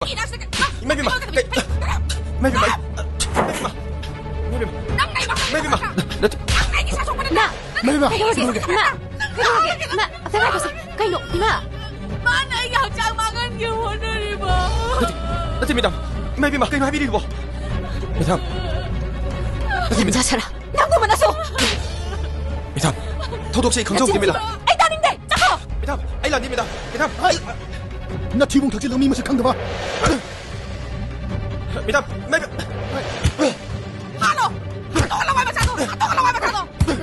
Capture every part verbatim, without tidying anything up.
ꯏꯃꯥ ꯏꯕꯦꯝꯃ, ꯀꯩ, ꯏꯃꯥ ꯏꯕꯦꯝꯃ, ꯏꯃꯥ ꯏꯕꯦꯝꯃ, ꯏꯃꯥ ꯏꯕꯦꯝꯃ, ꯅꯪ ꯅꯩꯕ ꯏꯃꯥ ꯏꯕꯦꯝꯃ, ꯅꯠꯇꯦ, ꯅꯪ ꯅꯩꯒꯤ ꯁꯥꯊꯣꯛꯄꯅ ꯏꯃꯥ, ꯅꯪ ꯀꯩꯗꯧꯔꯒꯦ? ꯏꯃꯥ, ꯀꯩꯗꯧꯔꯒꯦ? ꯏꯃꯥ, ꯑꯝꯇ ꯉꯥꯏꯈꯣꯁꯦ꯫ ꯀꯩꯅꯣ, ꯏꯃꯥ? ꯃꯥꯅ ꯑꯩꯒꯤ ꯍꯛꯆꯥꯡ ꯃꯥꯡꯍꯟꯒꯦ ꯍꯣꯠꯅꯔꯤꯕ꯫ ꯅꯠꯇꯦ, ꯅꯠꯇꯦ, ꯃꯦꯗꯥꯝ, ꯏꯃꯥ ꯏꯕꯦꯝꯃ, ꯀꯩꯅꯣ ꯍꯥꯏꯕꯤꯔꯤꯕꯣ? ꯃꯦꯗꯥꯝ, ꯅꯠꯇꯦ, ꯃꯦꯗꯥꯝ꯫ ꯖꯥꯁꯥꯔꯥ, ꯅꯪꯒꯨꯝꯕꯅꯁꯨ꯫ ꯃꯦꯗꯥꯝ, ꯊꯧꯗꯣꯛꯁꯦ ꯑꯩ ꯈꯪꯖꯍꯧꯗꯦ, ꯃꯦꯗꯥꯝ꯫ ꯑꯩ ꯇꯥꯅꯤꯡꯗꯦ, ꯆꯠꯈ꯭ꯔꯣ꯫ ꯃꯦꯗꯥꯝ, ꯑꯩ ꯂꯥꯟꯗꯦ, ꯃꯦꯗꯥꯝ꯫ ꯃꯦꯗꯥꯝ, ꯑꯩ ꯅꯊꯤꯕꯣꯡ ꯊꯛꯆꯤꯜꯂꯒ ꯃꯤ ꯃꯁꯛ ꯈꯪꯗꯕ꯫ Madam, madam. ꯍꯥꯠꯂꯣ! ꯍꯥꯠꯇꯣꯛꯍꯜꯂꯣ, ꯃꯥꯏ ꯃꯆꯥꯗꯣ! ꯍꯥꯠꯇꯣꯛꯍꯜꯂꯣ, ꯃꯥꯏ ꯃꯆꯥꯗꯣ! ꯐꯨ!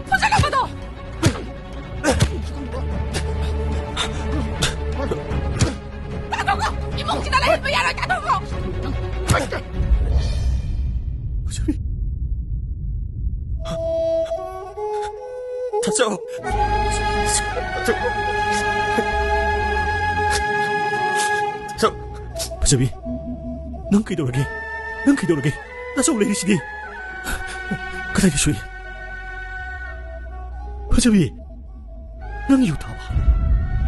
ꯐꯨꯖꯜꯂꯣ, ꯃꯗꯣ! ꯇꯥꯟꯊꯣꯛꯈꯣ! ꯏꯃꯨꯡꯁꯤꯗ ꯂꯩꯍꯟꯕ ꯌꯥꯔꯣꯏ! ꯇꯥꯟꯊꯣꯛꯈꯣ! ꯐꯖꯕꯤ꯫ ꯇꯥꯆꯧ꯫ ꯇꯥꯆꯧ꯫ ꯇꯥꯆꯧ꯫ ꯐꯖꯕꯤ, ꯅꯪ ꯀꯩꯗꯧꯔꯒꯦ? ꯅꯪ ꯀꯩꯗꯧꯔꯒꯦ? ꯇꯥꯆꯧ ꯂꯩꯔꯤꯁꯤꯗꯤ꯫ ꯀꯗꯥꯏꯗ ꯁꯣꯛꯏ? ꯐꯖꯕꯤ, ꯅꯪ ꯌꯨ ꯊꯛꯑꯕ?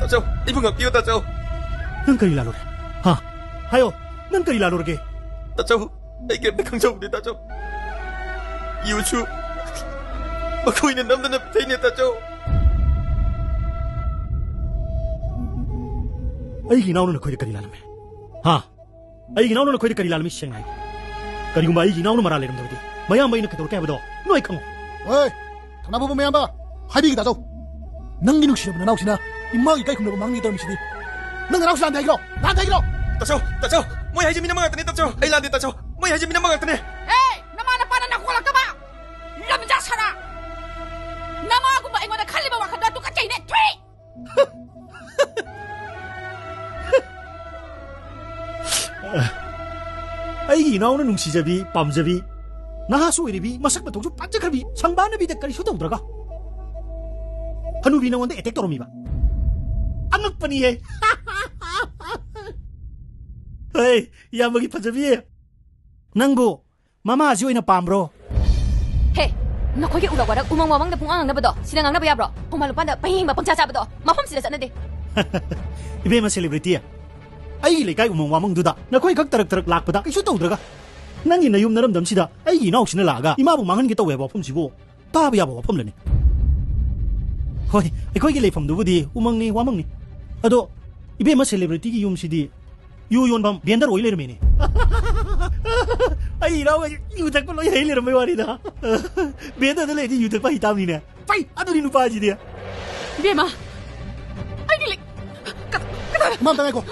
ꯇꯥꯆꯧ, ꯑꯩꯕꯨ ꯉꯥꯛꯄꯤꯌꯨ, ꯇꯥꯆꯧ꯫ ꯅꯪ ꯀꯔꯤ ꯂꯥꯜꯂꯨꯔꯦ? ꯍꯥ? ꯍꯥꯏꯌꯣ, ꯅꯪ ꯀꯔꯤ ꯂꯥꯜꯂꯨꯔꯒꯦ? ꯇꯥꯆꯧ, ꯑꯩ ꯀꯔꯤꯝꯇ ꯈꯪꯖꯍꯧꯗꯦ, ꯇꯥꯆꯧ꯫ ꯌꯨꯁꯨ ꯃꯈꯣꯏꯅ ꯅꯝꯗꯅ ꯄꯤꯊꯛꯏꯅꯦ, ꯇꯥꯆꯧ꯫ ꯑꯩꯒꯤ ꯏꯅꯥꯎꯅ ꯅꯈꯣꯏꯗ ꯀꯔꯤ ꯂꯥꯜꯂꯝꯃꯦ? ꯍꯥ? ꯑꯩꯒꯤ ꯏꯅꯥꯎꯅ ꯅꯈꯣꯏꯗ ꯀꯔꯤ ꯂꯥꯜꯂꯝꯃꯤ, ꯁꯦꯡꯅ ꯍꯥꯏꯌꯨ꯫ ꯀꯔꯤꯒꯨꯝꯕ ꯑꯩꯒꯤ ꯏꯅꯥꯎꯅ ꯃꯔꯥꯜ ꯂꯩꯔꯝꯗ꯭ꯔꯕꯗꯤ, ꯃꯌꯥꯝꯕ ꯑꯩꯅ ꯀꯩꯗꯧꯔꯛꯀꯦ ꯍꯥꯏꯕꯗꯣ ꯅꯣꯏ ꯈꯪꯉꯣ꯫ ꯍꯣꯏ, ꯊꯧꯅꯥ ꯐꯕ ꯃꯌꯥꯝꯕ, ꯍꯥꯏꯕꯤꯒꯦ ꯇꯥꯆꯧ꯫ ꯅꯪꯒꯤ ꯅꯨꯡꯁꯤꯔꯕ ꯅꯅꯥꯎꯁꯤꯅ ꯏꯃꯥꯒꯤ ꯏꯀꯥꯏ ꯈꯨꯝꯅꯕ ꯃꯥꯡꯍꯟꯒꯦ ꯇꯧꯔꯝꯃꯤꯁꯤꯗꯤ꯫ ꯅꯪ ꯅꯅꯥꯎꯁꯤ ꯂꯥꯟꯗꯦ ꯍꯥꯏꯒꯦꯔꯣ? ꯂꯥꯟꯗꯦ ꯍꯥꯏꯒꯦꯔꯣ? ꯇꯥꯆꯧ, ꯇꯥꯆꯧ, ꯃꯣꯏ ꯍꯥꯏꯁꯦ ꯃꯤꯅꯝꯕ ꯉꯥꯛꯇꯅꯦ, ꯇꯥꯆꯧ꯫ ꯑꯩ ꯂꯥꯟꯗꯦ, ꯇꯥꯆꯧ꯫ ꯃꯣꯏ ꯍꯥꯏꯁꯦ ꯃꯤꯅꯝꯕ ꯉꯥꯛꯇꯅꯦ꯫ ꯑꯦ, ꯅꯃꯥ ꯅꯄꯥꯅ ꯅꯥꯀꯣꯛꯂꯛꯇꯕ! ꯂꯝꯖꯥ ꯁꯔꯥ! ꯅꯃꯥꯒꯨꯝꯕ ꯑꯩꯉꯣꯟꯗ ꯈꯜꯂꯤꯕ ꯋꯥꯈꯜꯗꯣ ꯇꯨꯀꯠꯆꯩꯅꯦ! ꯊꯨꯏ! ꯑꯩꯒꯤ ꯏꯅꯥꯎꯅ ꯅꯨꯡꯁꯤꯖꯕꯤ, ꯄꯥꯝꯖꯕꯤ, ꯅꯍꯥꯁꯨ ꯑꯣꯏꯔꯤꯕꯤ, ꯃꯁꯛ ꯃꯇꯧꯁꯨ ꯐꯖꯈ꯭ꯔꯕꯤ ꯁꯪꯕꯥꯅꯕꯤꯗ ꯀꯔꯤꯁꯨ ꯇꯧꯗ꯭ꯔꯒ ꯍꯅꯨꯕꯤ ꯅꯉꯣꯟꯗ ꯑꯦꯇꯦꯛ ꯇꯧꯔꯝꯃꯤꯕ꯫ ꯑꯉꯛꯄꯅꯤꯍꯦ꯫ ꯍꯦ, ꯏꯌꯥꯝꯕꯒꯤ ꯐꯖꯕꯤ, ꯅꯪꯕꯨ ꯃꯃꯥꯁꯤ ꯑꯣꯏꯅ ꯄꯥꯝꯕ꯭ꯔꯣ? ꯍꯦ, ꯅꯈꯣꯏꯒꯤ ꯎꯔꯛ ꯋꯥꯔꯛ, ꯎꯃꯪ ꯋꯥꯃꯪꯗ ꯄꯨꯡꯉꯥꯡ ꯉꯥꯡꯅꯕꯗꯣ ꯁꯤꯗ ꯉꯥꯡꯅꯕ ꯌꯥꯕ꯭ꯔꯣ? ꯈꯣꯡꯕꯥꯟ ꯂꯨꯄꯥꯟꯗ ꯄꯩꯍꯤꯡꯕ ꯄꯪꯆꯥ ꯆꯥꯕꯗꯣ ꯃꯐꯝꯁꯤꯗ ꯆꯠꯅꯗꯦ꯫ ꯏꯕꯦꯝꯃ ꯁꯦꯂꯦꯕ꯭ꯔꯤꯇꯤ, ꯑꯩꯒꯤ ꯂꯩꯀꯥꯏ ꯎꯃꯪ ꯋꯥꯃꯪꯗꯨꯗ ꯅꯈꯣꯏ ꯈꯛ ꯇꯔꯛ ꯇꯔꯛ ꯂꯥꯛꯄꯗ ꯀꯩꯁꯨ ꯇꯧꯗ꯭ꯔꯒ, ꯅꯪꯒꯤ ꯅꯌꯨꯝ ꯅꯔꯝꯗꯝꯁꯤꯗ ꯑꯩꯒꯤ ꯏꯅꯥꯎꯁꯤꯅ ꯂꯥꯛꯑꯒ ꯏꯃꯥꯕꯨ ꯃꯥꯡꯍꯟꯒꯦ ꯇꯧꯋꯦ ꯍꯥꯏꯕ ꯋꯥꯐꯝꯁꯤꯕꯨ ꯇꯥꯕ ꯌꯥꯕ ꯋꯥꯐꯝꯂꯅꯤ? ꯍꯣꯏ, ꯑꯩꯈꯣꯏꯒꯤ ꯂꯩꯐꯝꯗꯨꯕꯨꯗꯤ ꯎꯃꯪꯅꯤ ꯋꯥꯃꯪꯅꯤ, ꯑꯗꯣ ꯏꯕꯦꯝꯃ ꯁꯦꯂꯦꯕ꯭ꯔꯤꯇꯤꯒꯤ ꯌꯨꯝꯁꯤꯗꯤ ꯌꯨ ꯌꯣꯟꯐꯝ ꯚꯦꯟꯗꯔ ꯑꯣꯏ ꯂꯩꯔꯝꯃꯦꯅꯦ꯫ ꯑꯩ ꯏꯅꯥꯎ ꯌꯨ ꯊꯛꯄ ꯂꯣꯏ ꯍꯩ ꯂꯩꯔꯝꯕꯩ ꯋꯥꯅꯤꯗ꯫ ꯚꯦꯟꯗꯔꯗ ꯂꯩꯔꯗꯤ ꯌꯨ ꯊꯛꯄ ꯍꯩ ꯇꯥꯕꯅꯤꯅꯦ꯫ ꯐꯩ, ꯑꯗꯨꯅꯤ ꯅꯨꯄꯥꯁꯤꯗꯤ꯫ ꯏꯕꯦꯝꯃ, ꯑꯩꯒꯤ ꯂꯩ-, ꯀ-, ꯀꯗꯥꯏ? ꯃꯥ ꯑꯝꯇ ꯉꯥꯏꯈꯣ꯫